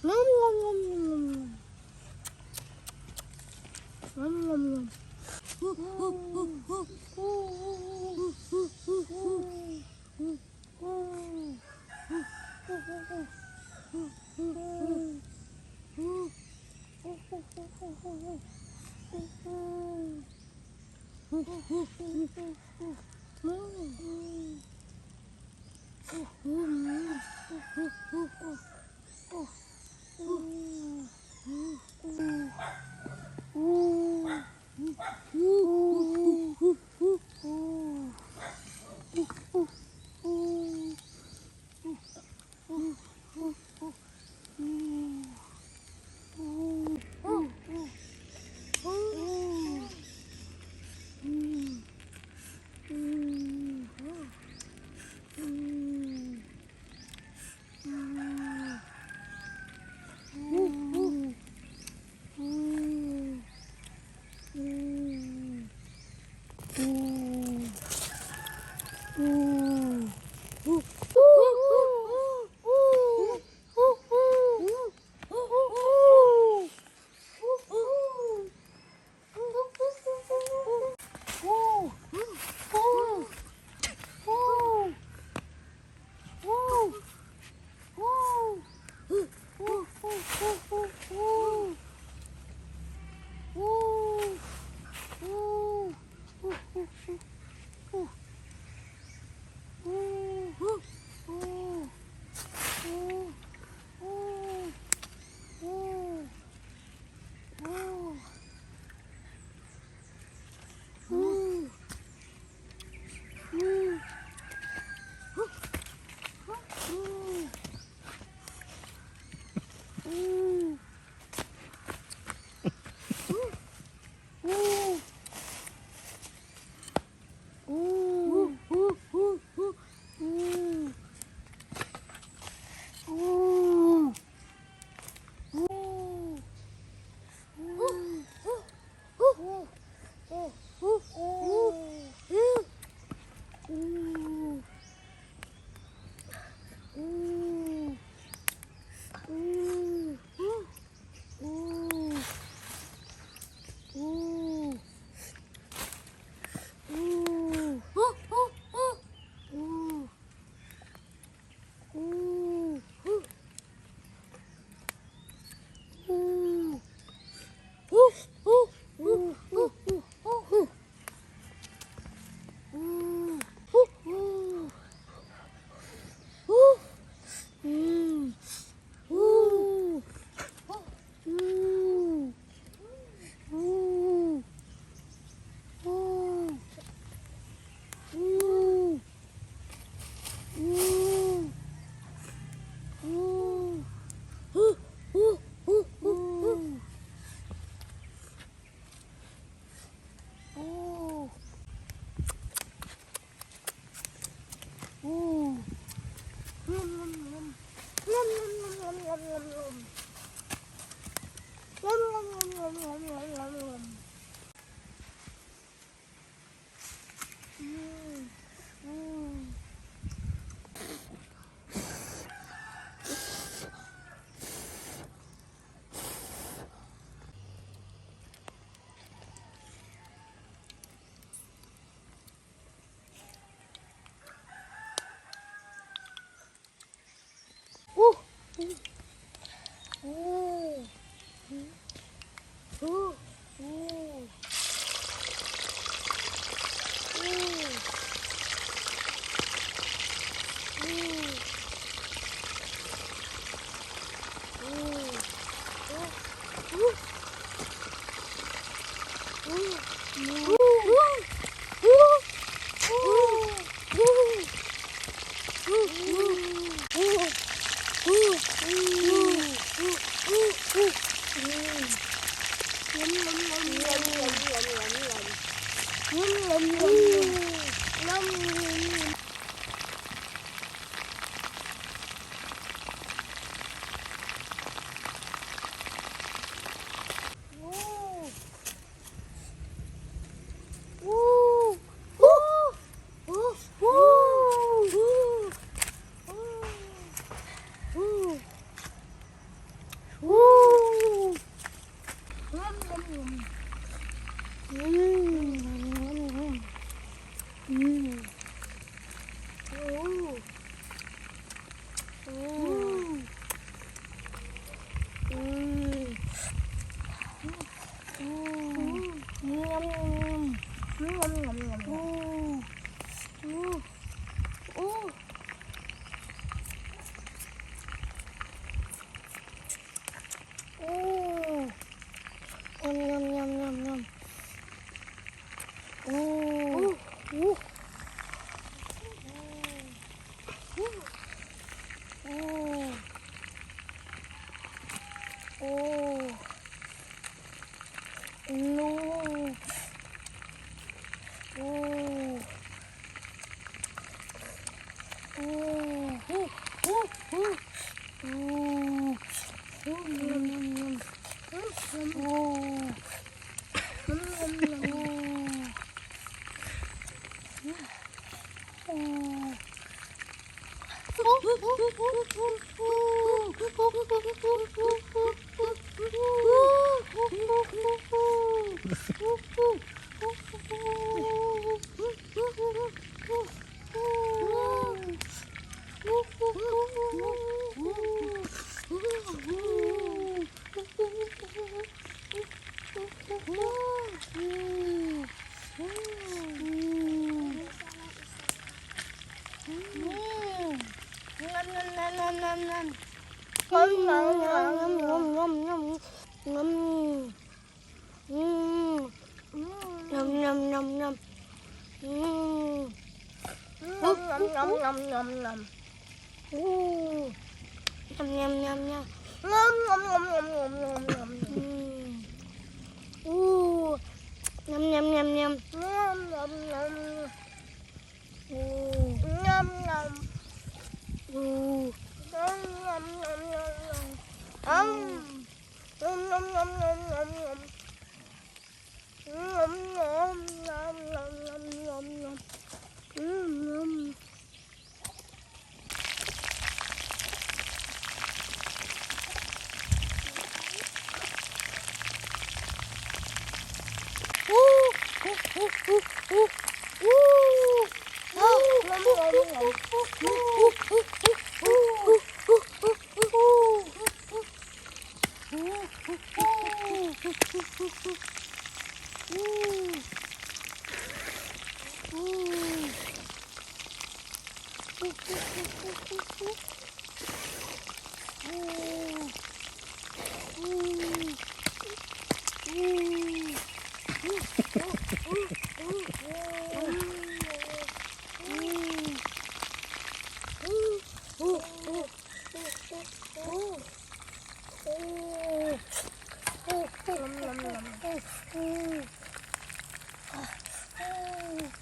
Nom nom nom nom nom. Nom nom nom. Nom nom nom nom. Mm. Nom nom nom nom nom. Ooh. Nom nom nom nom. Nom nom nom nom nom nom nom. Ooh. Nom nom nom nom. Nom nom nom. Ooh. Nom nom. Ooh. Nom nom nom nom nom. Nom nom nom nom nom nom. Nom nom nom nom nom nom nom. Nom. Ooh, ooh, ooh, ooh, ooh, ooh. Nom nom nom. Ooh, ooh, ooh, ooh, ooh, ooh, ooh. Ooh, ooh, ooh, ooh. Ooh. Ooh, ooh, ooh, ooh, ooh. Ooh. Ooh. Ooh. Ooh, ooh, ooh, ooh. Ooh. Ooh, ooh, ooh, ooh. Ooh, ooh, ooh, ooh. Ooh. Ooh.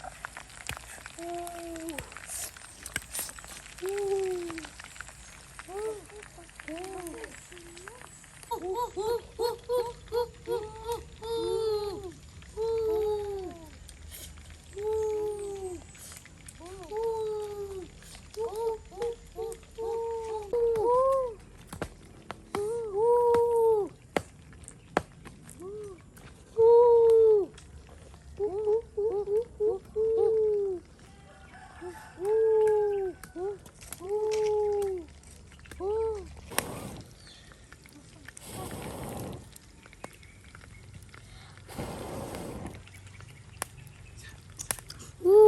Ooh. Ooh. Ooh. Ooh, ooh, ooh, ooh, ooh, ooh. Ooh. Ooh. Ooh. Ooh, ooh, ooh, ooh. Ooh. Ooh. Ooh, ooh, ooh, ooh. Ooh. Ooh. Ooh. Ooh. Ooh. Ooh, ooh, ooh. Ooh. Ooh. Ooh. Ooh. Ooh. Ooh. Ooh.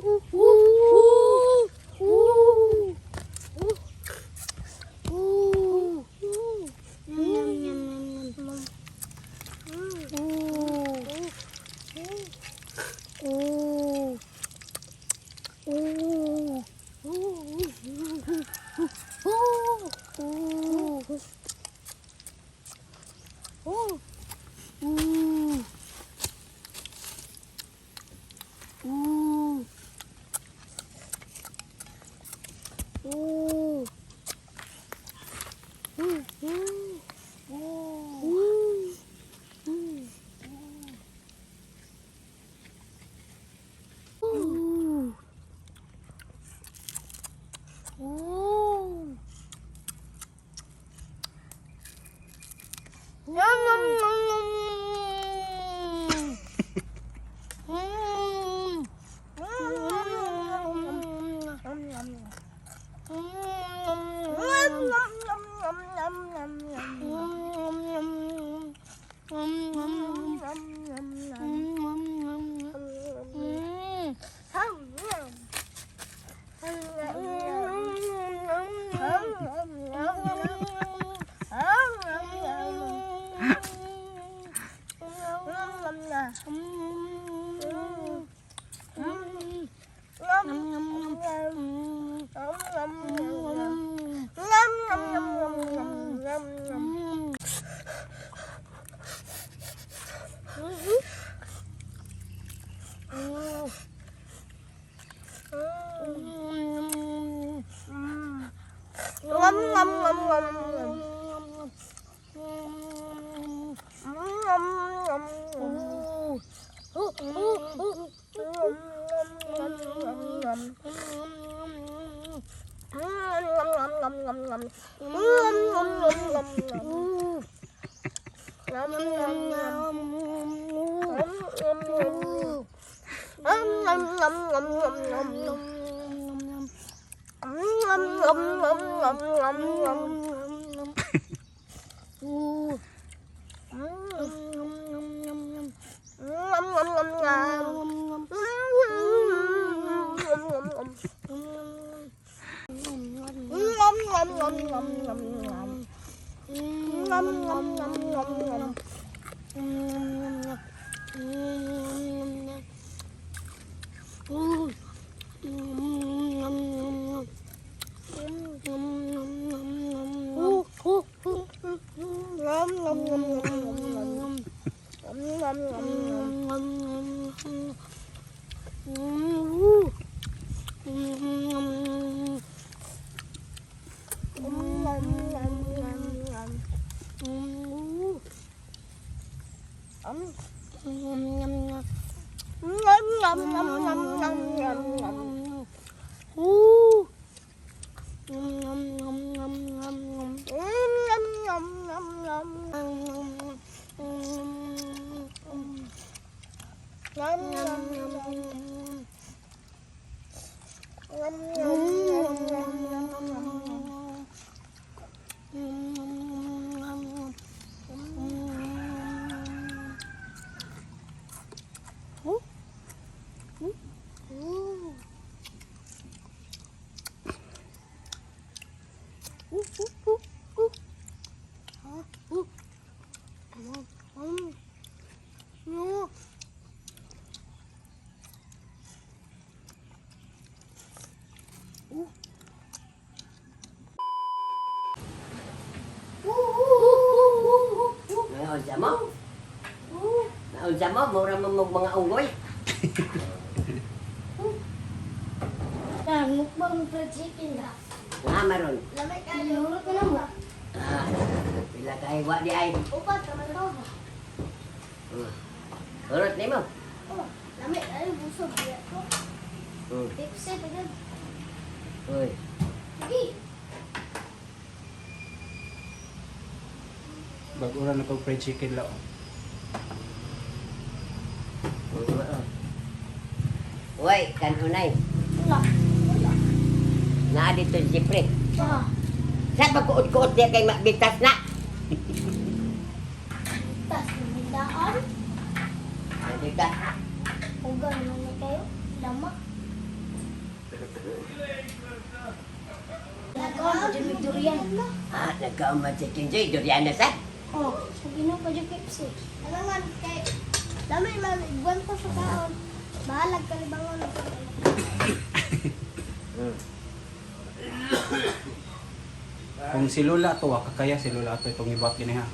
Ooh. Ooh. Ooh. Ooh. Ooh. Yum, yum, yum, yum. Ooh. Ooh. Ooh. Ooh. Ooh. Ooh. Ooh. Ooh. Ooh. Ooh. Ooh. Ooh. Ooh. Ooh. Ooh. Ooh. Yum, yum, yum, yum. Yum, yum, yum. Yum, yum, yum, yum, yum, yum. Naunsa mo? Naunsa mo? Mura mo mong mga unggoy. Mukbang fried chicken na. Nga maron. Lamay kayo. Nurot na mo. Ah, pila kay wa di ay. Upat naman to. Urot nimo. Oh, lamay kayo busog diya ko. Pepsi pa jud. Uy. Sige. Bago ra na pag fried chicken lao. Uy, kanunay. Wala. Wala. Naa dito si Jeffrey. Ah, Sa pagkuot-kuot niya kay mabitas na. tas namindaan. Nandita. Uga naman na kayo. Lamak. Nagkaon pa dyan durian. Ah, nagkaon man si Kinjoy. Durian na sa. Oh, sa ginoo pa dyan Pepsi. Alangan kay lamay man igwan ko sa kaon. Bahalag kalibangon. Kung si Lola ato, wa kakaya si Lola ato itong ibat gini ha.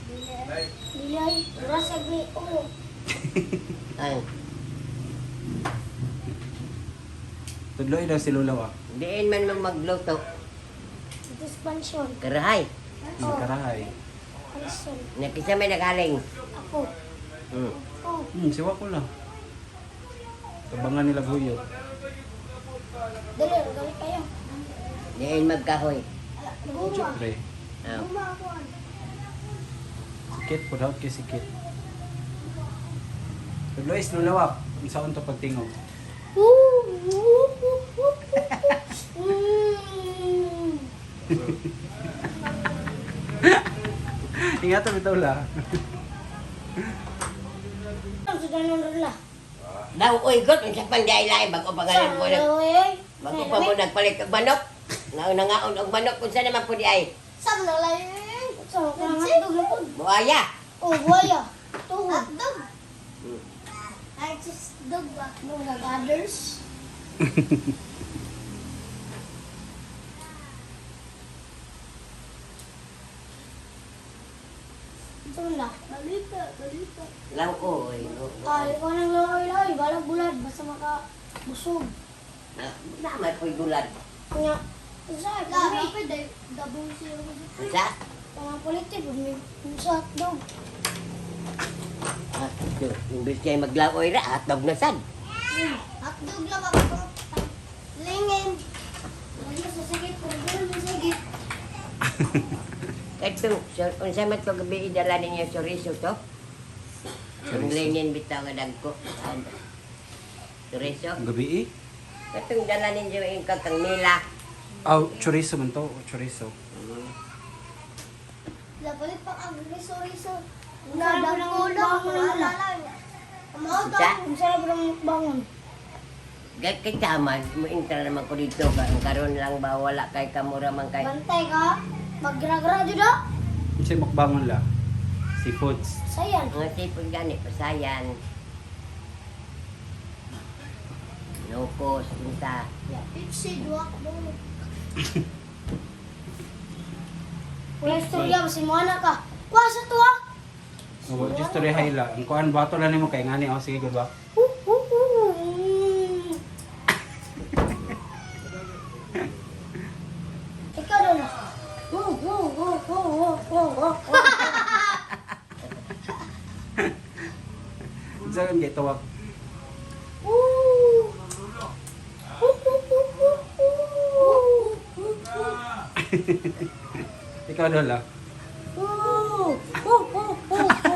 Dilay, rasag ni oh. Ay, Tudloy daw si Lola wa. diin man mo magluto. Suspension. Karahay. Oh, Karahay. pansyon. Nakisa may naghaling. Ako. Oh, Siwa ko lang. Tabangan nila huyot. dali, dali kayo. Diin magkahoy. Guma. Siyempre. Ah. Guma ako. Sikit po daw kay sikit. Tudloy is Lola wa. Unsaon to pagtingog? Woo, woo, woo, woo, woo. Mm. Ingatan bitaw la. Ang sudanon rula. Daw, uy, god, unsa pan di ay lain. Bago pa galing mo nag... Oy, Bago pa mo nagpalit og manok. Nangaon og manok. Unsa naman po di ay. Sa Nalay. Sa kanang hotdog na pod. Buaya. Oh, buaya. Tuhod. Hotdog. Ay, just dog ba? Nung nag-others. Ito na. Balita, balita. Lang ko oy. Ay, ko nang laway-laway, balag bulad, basta maka busog. Na may poy gulad. Nga, sa kami. Sa? Mga politik, may sa hotdog. Ah, imbes kay maglaoy ra hotdog na sad. Hotdog lang ako. Lingin. Lagi sa sagit, pero sa sagit. Kadtong so, unsa man to gabi idala ninyo chorizo to? Ang lingin bitaw nga dagko. Chorizo. Ang gabi eh. Katong dala ninyo yung kang mila. Aw, chorizo man to. Oh, chorizo. Lapalit pa ang riso-riso. Nadagko lang. Sa? Ang sarap ng mukbangon. Gay kay tama, mo intra naman ko dito karon karon lang ba wala kay kamura man kay. Bantay ka. Maggra-gra jud ah. Unsay mukbangon la? Seafoods. Sayan. Mga tipon gani pasayan. Nukos, unsa. Ya, Pepsi duak mo. Wala istorya ba si Moana ka? Kuha sa tuwa. Oh, just to rehay la. Ang kuan bato lang nimo kay ngani oh sige gud ba. Ikaw daw na. Unsa kan gay tawag? Ikaw daw la. Uh, uh, uh, uh.